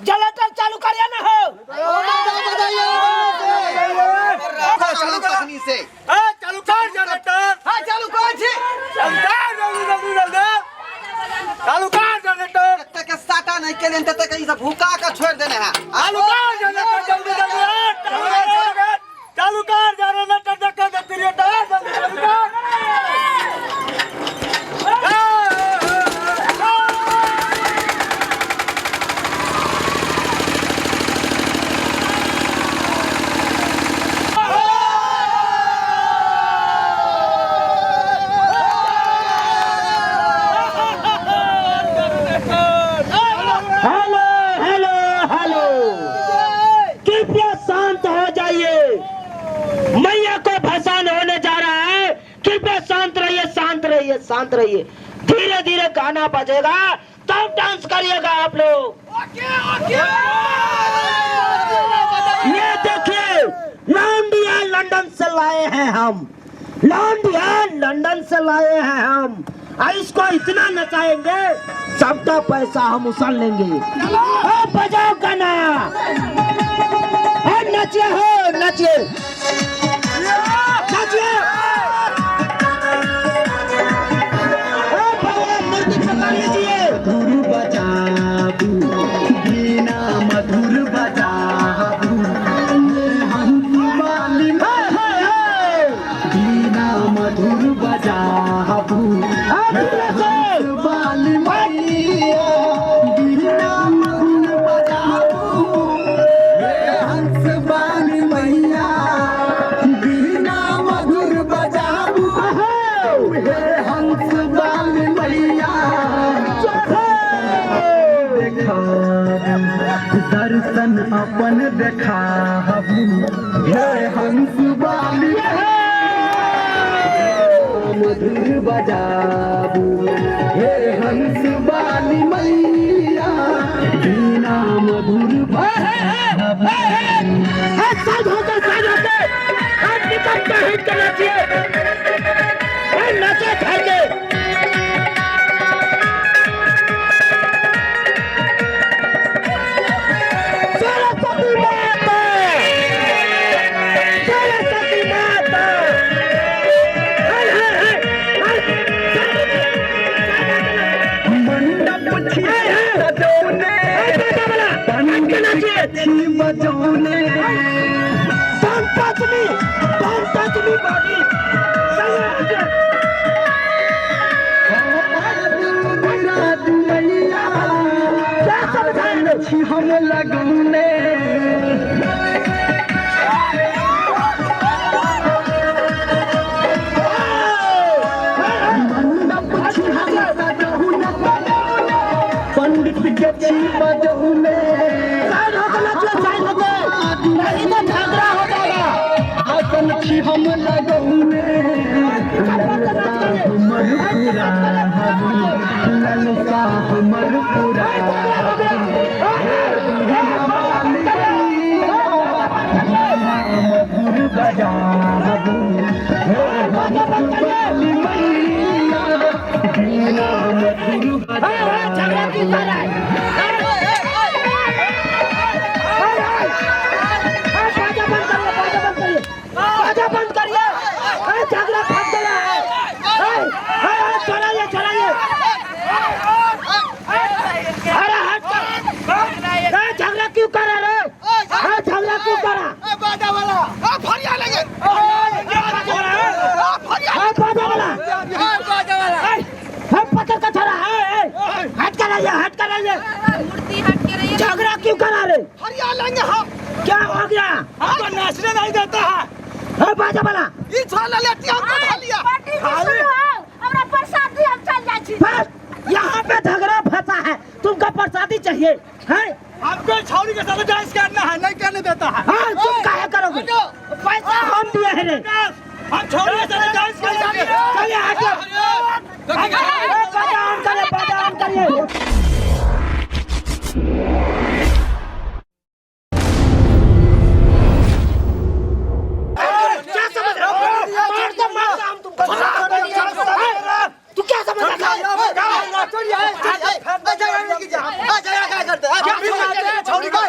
Generator चालू करिए ना हो। चालू कर से। ए, चालू कर जनरेटर। हां, चालू कर छी। जल्दी जल्दी जल्दी जल्दी चालू कर जनरेटर। तक के साटा नहीं केलन त तक ई सब भूका के छोड़ देने है। चालू कर जनरेटर जल्दी जल्दी। ए, चालू कर, चालू कर जनरेटर, देख जनरेटर जल्दी चालू कर। हेलो हेलो हेलो, कृपया शांत हो जाइए। मैया को भसान होने जा रहा है, कृपया शांत रहिए, शांत रहिए, शांत रहिए। धीरे धीरे गाना बजेगा तब डांस करिएगा आप लोग। ये देखिए, लौंडिया लंदन से लाए हैं हम, लौंडिया लंदन से लाए हैं हम। आ इसको इतना नचाएंगे, सबका पैसा हम उछाल लेंगे। ओ बजाओ गाना, ओ नचिए हो, नचिए नचिए। ओ भगवान, मूर्ति पकड़ लीजिए। मधुर बजाबू बीना, मधुर बजाबू हंस वाली बीना, मधुर बजाबू हंस वाली मैया, बीना मधुर बजाबू हंस वाली मैया, बीना मधुर बजाबू हे हंस वाली मैया। दर्शन अपन देखाबू हे हंस वाली, मधुर बजाबू हे हंस वाली मैया, बीना मधुर बजाबू। साइड होकर, साइड होकर, आप निकलते हिट के नाचिए, नाचे घर के। सरस्वती माता, सरस्वती माता। हाय हाय हाय हाय। मंडप छी सजौने, पंडित छी बजौने। Don't touch me! Don't touch me, body! सही है। मैया क्या समझाएंगे? छी हम लगौने। मंडप छी हम सजौने, पंडित के छी बजौने। साइड होकर नाचिए, साइड होकर, नहीं तो झगड़ा हो जाएगा। आसन छी हम लगौने, ललसा हमर पूरा, ललसा हमर पूरा। मधुर बजाबू हे हंस मैया, बीना मधुर झगड़ा क्यों कर रहा है? बाजा बंद करिए, बाजा बंद करिए, बाजा बंद करिए। अरे झगड़ा फंस गया है। चलाइए चलाइए। अरे हट कर, झगड़ा क्यों कर रहा रे? झगड़ा क्यों करा? बाजा वाला फरिया लेंगे। बाजा वाला, बाजा वाला। हम पत्थर का छोरा है। हट कर आइए, हट कर आइए। मूर्ति हट के रहिए। झगड़ा क्यों करा रे? फरिया लेंगे हम। क्या हो गया? हमको नाचने नहीं देता है। है बाजा वाला। ई छोड़ लेती हमको लिया। हमरा प्रसादी, हम चल जाइ छी। बस यहाँ पे झगड़ा फंसा है, तुमको प्रसादी चाहिए है? हमको छौरी के साथ डांस करना है, नहीं करने देता है। हाँ, तुम काहे करोगे? पैसा हम दिए हैं रे। हम छौरी के साथ डांस करेंगे। चलिए हटो। बाजा ऑन करिए, बाजा ऑन करिए। क्या समझ रहे हो? मार दो, मार दो हम तुमको। तू क्या समझ रहा है? क्या छौड़ी के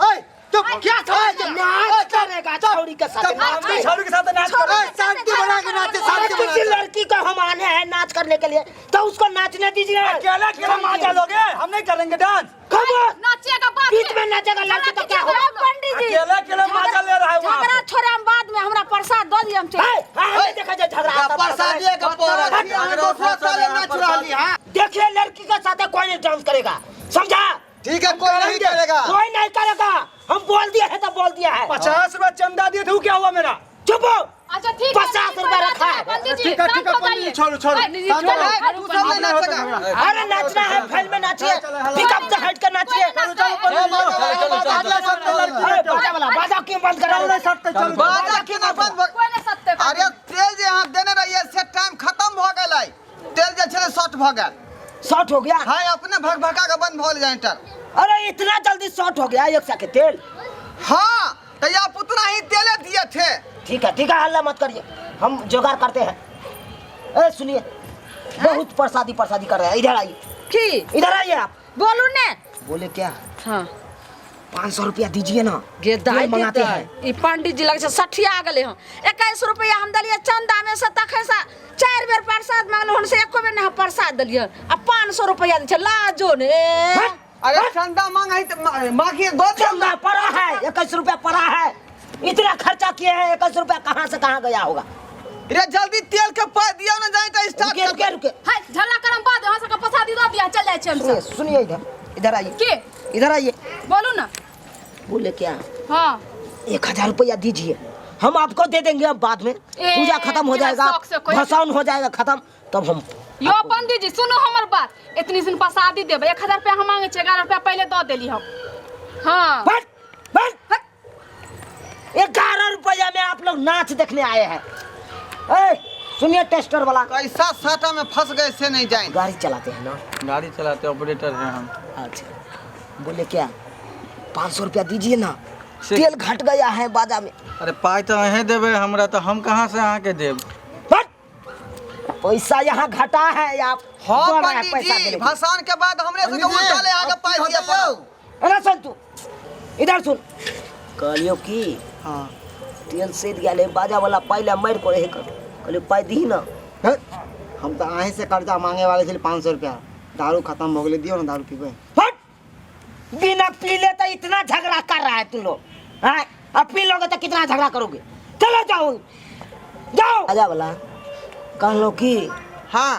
ए चुप क्या नाच करेगा छौड़ी के साथ? छौड़ी के साथ नाच कर। शांति बना के नाचे, अरे शांति बना किसी के। लड़की को हम आने हैं नाच करने के लिए तो उसको नाचने दीजिए। अकेला अकेला मजा लोगे, हम नहीं करेंगे डांस। कम ऑन, नाचिएगा बाद बीच में नाचेगा लड़की तो क्या होगा? पंडित जी अकेला अकेला मजा ले रहा है वहाँ झगड़ा छोड़ा हम बाद में, हमरा प्रसाद दऽ दिअ हम चलि। है, है, हमें देखा जाए झगड़ा आता है। प्रसाद के पड़त दोसरा साले नाच रहली हां। देखिए लड़की के साथ कोई नहीं डांस करेगा, समझा? ठीक है, कोई नहीं करेगा, कोई नहीं करेगा। हम बोल दिया है तो बोल दिया है। 50 रुपया चंदा दिए थे, क्या हुआ मेरा? चुप हो। अच्छा ठीक है, 50 रुपया रखा है। पंडित जी ठीक है, ठीक है, शांत हो पंडित जी, जाइए। छोड़ो, छोड़ो। पंडित जी, शांत हो चलो, जाओ। तू सब नहीं नाचेगा। अरे नाचना है फाइल में नाचिए, पिकअप से हट कर नाचिए। अरे बाजा वाला बाजा क्यों बंद करा? बाजा क्यों ना बंद? कोई नहीं सत्य। अरे तेल जे अहाँ देने रहिए से टाइम खत्म भ गेलै, तेल जे छलै शॉर्ट भ गेल। शॉर्ट हो गया? हां, अपने भग भगा के बंद भ गेल जनरेटर। अरे इतना जल्दी शॉर्ट हो गया एक सा के तेल? हाँ, तो आप उतना ही तेले दिए थे। ठीक है ठीक है, हल्ला मत करिए, हम जुगाड़ करते हैं। ए सुनिए, बहुत प्रसादी प्रसादी कर रहे हैं, इधर आइए। की इधर आइए आप। बोलू ने। बोले क्या? हाँ 500 रुपया दीजिए ना। गे दाई तेल मंगाते हैं। ई पंडित जी लगे छै सठिया गेलै हँ। 21 रुपया हम देलियै चंदा में से, तखन से 4 बेर प्रसाद मांगलहुँ हन से एको बेर नहि हम प्रसाद देलियै, आ 500 रुपया दै छै, लाजो ने। अरे चंदा मांग है तो मांगिए दो। चंदा पड़ा है, 21 रुपया पड़ा है, इतना खर्चा किए हैं, 21 रुपया कहाँ से कहाँ गया होगा। रे जल्दी तेल के पाई दियो ना, जाए तो स्टार्ट। रुके रुके रुके, हाय झल्ला करम बाद अहाँ सबके प्रसादी दऽ दिअ, चल जाइ छी हम सुनिए सब। सुनिए, इधर इधर आइए। के इधर आइए। बोलू ना। बोले क्या? हाँ 1000 रुपया दीजिए, हम आपको दे देंगे अब बाद में। पूजा खत्म हो केना जाएगा, शौक से कोई- भसाउन हो जाएगा खत्म, तब हम। यो पंडित जी सुनू हमर बात, इतनी सुन प्रसादी देबै, 1000 रुपया हम मांगे छियै, 11 रुपया पहिले दऽ देली हम। हाँ बस बस, 11 रुपया में आप लोग नाच देखने आए हैं। ए सुनिए टेस्टर वाला, कैसा साटा में फंस गए से नहीं जाए। गाड़ी चलाते हैं ना? गाड़ी चलाते ऑपरेटर हैं हम। अच्छा बोले क्या, 500 रुपया दीजिए ना, तेल घट गया है बाजार में। अरे पाई तो अहें देबै हमरा, तो हम कहाँ से अहाँके देब? बस पैसा यहाँ घटा है, आप हाँ बढ़ रहा है पंडित पैसा जी, देने के। भसान के बाद हमरे से उल्टा ले आके पाई दिया पड़ो। अरे सुन तू, इधर सुन, कहलियो की हाँ तेल से दिया ले बाजा वाला पाई ला मार को रहे कर, कहलियो पाई दी ना। हम तो अहीं से कर्जा मांगे वाले छे 500 रुपया, दारू खत्म हो गेलै, दियो ना दारू पीबै। हट, बिना पी ले तो इतना झगड़ा कर रहा है तुम लोग, हैं? अब पी लोगे तो कितना झगड़ा करोगे? चलो जाओ जाओ। बाजा वाला कहलो कि हाँ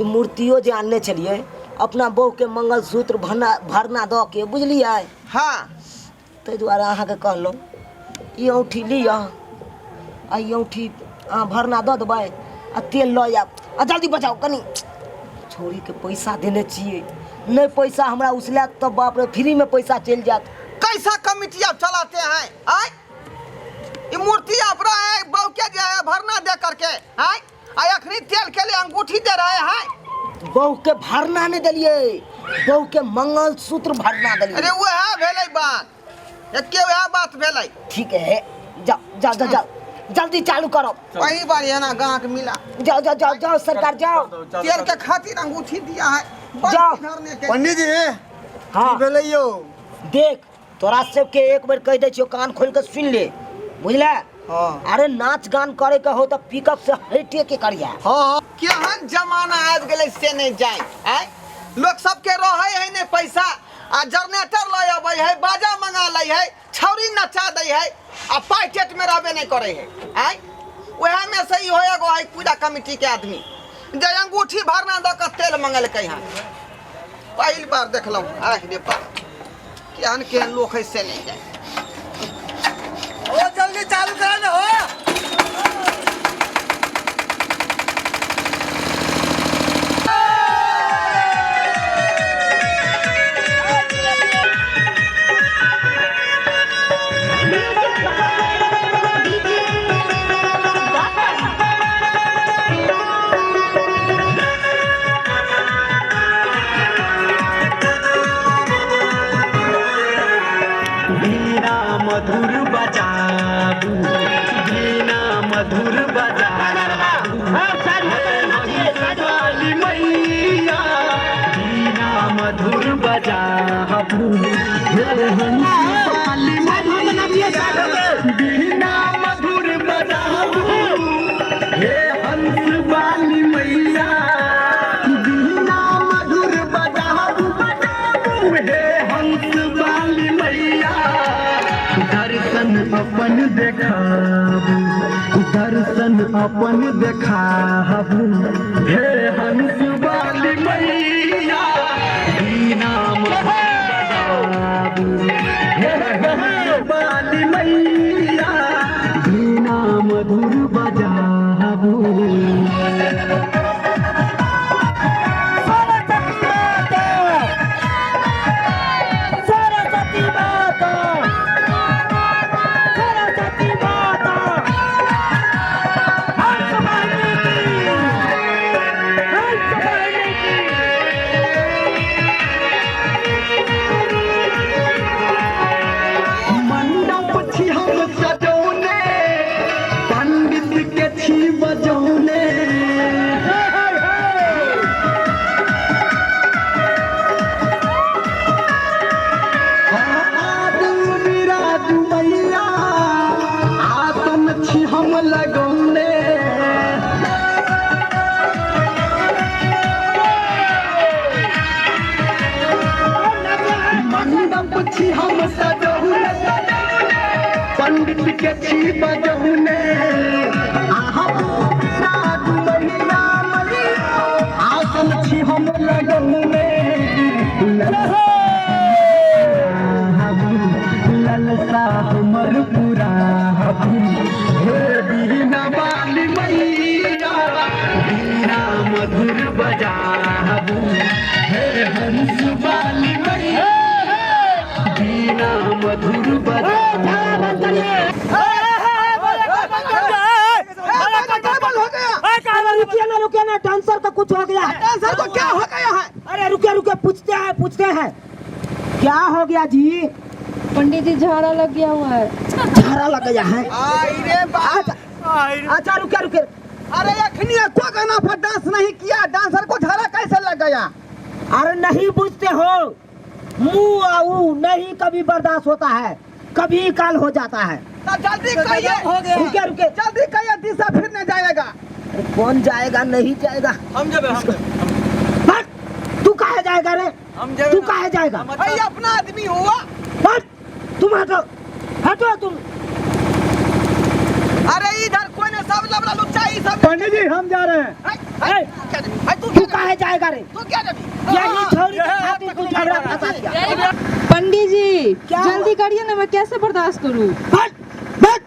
ई मूर्तियो जे आनने छलिए अपना बहू के मंगलसूत्र भरना भरना दऽ के, बुझलियै? हाँ ताहि दुआरे अहाँके कहलहुँ ई औँठी लिअ आ ई औँठी अहाँ भरना दऽ देबै आ तेल लऽ आयब, आ जल्दी बचाउ कनि। छोरीके पैसा देने छियै, नहि पैसा हमरा उसलायत तऽ बाप रे फ्रीमे पैसा चलि जायत। कैसा कमिटी आप चलाते हैं? आय ये मूर्ति आप रहा है बहू के जो है भरना दे करके, आय आय अखनी तेल के लिए अंगूठी दे रहे हैं। बहू के भरना नहीं देलियै, बहू के मंगलसूत्र भरना देलियै। अरे वह भेलै बात, एके वह बात भेलै। ठीक है, जाओ जाओ जाओ जाओ, जल्दी चालू करो। वही बार है ना गाहक मिला। जाओ जाओ जाओ जाओ सरकार जाओ। तेल के खातिर अंगूठी दिया है जाओ। पंडित जी हाँ भेलै यौ? देख तोरा सबके एक बेर कहि दै छियौ, कान खोल के सुन ले, बुझले? हाँ अरे नाच गान करे के हो तो पिकअप से हटे के करिया। हाँ केहन जमाना आबि गेलै से नहीं जाए। आय लोग सबके रहै है नहीं पैसा, आ जनरेटर लऽ अबै है, बाजा मंगा लै है, छौरी नचा दै है, आ पाइ टेट में रहबे नहीं करै है। आय वएह में से इहो एगो है पूजा कमिटी के आदमी जे अंगूठी भरना दऽ कऽ तेल मंगेलकै हन। पहिल बार देखलहुँ, आह रे बाप, केहन केहन लोक है से नहीं जाए। ओ जल्दी चालू करा ना हो। वीणा मधुर बजाबू, वीणा मधुर बजाबू, वाली मैया वीणा मधुर बजाबू। बजाबू हे हंस वाली मैया बीना मधुर बजाबू हे हंस वाली मैया बीना मधुर बजाबू बजाबू हे हंस वाली मैया दर्शन अपन देखाबू दर्शन अपन देखाबू हे हंस वाली मैया बीना मधुर बजाबू हे हंस वाली मैया बीना मधुर बजाबू। सरस्वती माता, सरस्वती माता, हंस वाहिनी की, हंस वाहिनी की। मंडप छी हम सजौने पंडित के छी बजौने आदू बिराजू मैया आसन छी हम लगौने मंडप छी हम सजौने सजौने पंडित के छी बजौने आहा बिराजू मैया मैया आसन छी हम लगौने ललसा हमर पूरा हे बीना वाली मैया बीना मधुर बजाबू हे हंस वाली मैया बीना मधुर बजाबू। बंद हो गया। अरे रुकिए ना, रुकिए ना, डांसर का कुछ हो गया है। डांसर को क्या हो गया है? अरे रुके रुके, पूछते हैं पूछते हैं क्या हो गया जी? पंडित जी झाड़ा लग गया हुआ है। झाड़ा लग गया है। आई रे बाप। अच्छा रुके रुके। अरे अखनी को गाना पर डांस नहीं किया, डांसर को झाड़ा कैसे लग गया? अरे नहीं पूछते हो, मुंह आऊ नहीं कभी बर्दाश्त होता है, कभी काल हो जाता है। तो जल्दी कहिए, रुके रुके, जल्दी कहिए, दिशा फिर नहीं जाएगा। अरे कौन जाएगा? नहीं जाएगा। हम जेबै, हम जेबै। हट, तू काहे जाएगा रे? हम जेबै तू ना। काहे जाएगा? हम भाई अपना आदमी हुआ। हट, तुम हटो हटो तुम। अरे इधर कोई ने सब लबड़ा लुच्चा ई सब। पंडित जी हम जा रहे हैं। हाय, हाय, क्या देबी? हाय, तू तू क्या काहे जाएगा रे? तू क्या देबी? यही छोरी के खातिर तू झगड़ा फंसा दिया। पंडित जी क्या जल्दी करिए ना, मैं कैसे बर्दाश्त करूँ? हट हट,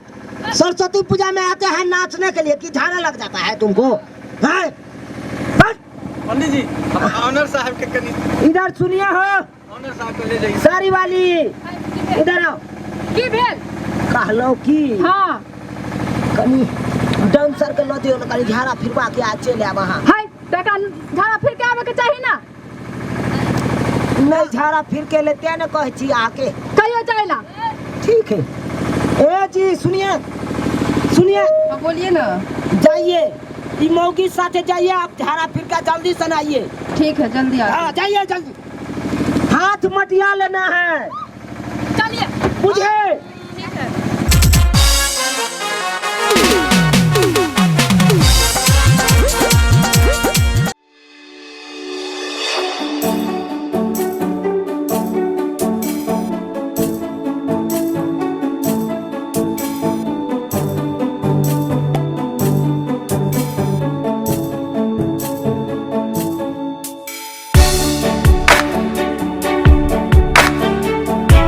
सरस्वती पूजा में आते हैं नाचने के लिए कि झाड़ा लग जाता है तुमको? हैं? हट। पंडित जी हम ऑनर साहब के कनी इधर सुनिए हो, ऑनर साहब के ले जाइए। सारी वाली इधर आओ। की भेल? कहलो की हाँ कनी डांसर के लऽ दियौ ने, कनी झाड़ा फिरवा के आ चलि आयब अहाँ। हाय तका झाड़ा फिर के आवे के चाही ना। नहीं झाड़ा फिर के लेते ने कहै छी आके। कहियो जाइला। ठीक है। ए जी सुनिए सुनिए। हाँ बोलिए ना। जाइए ई मौगी साथे जाइए, आप झाड़ा फिर के जल्दी से आइए। ठीक है जल्दी आ। हाँ जाइए जल्दी, हाथ मटिया लेना है। चलिए बुझे?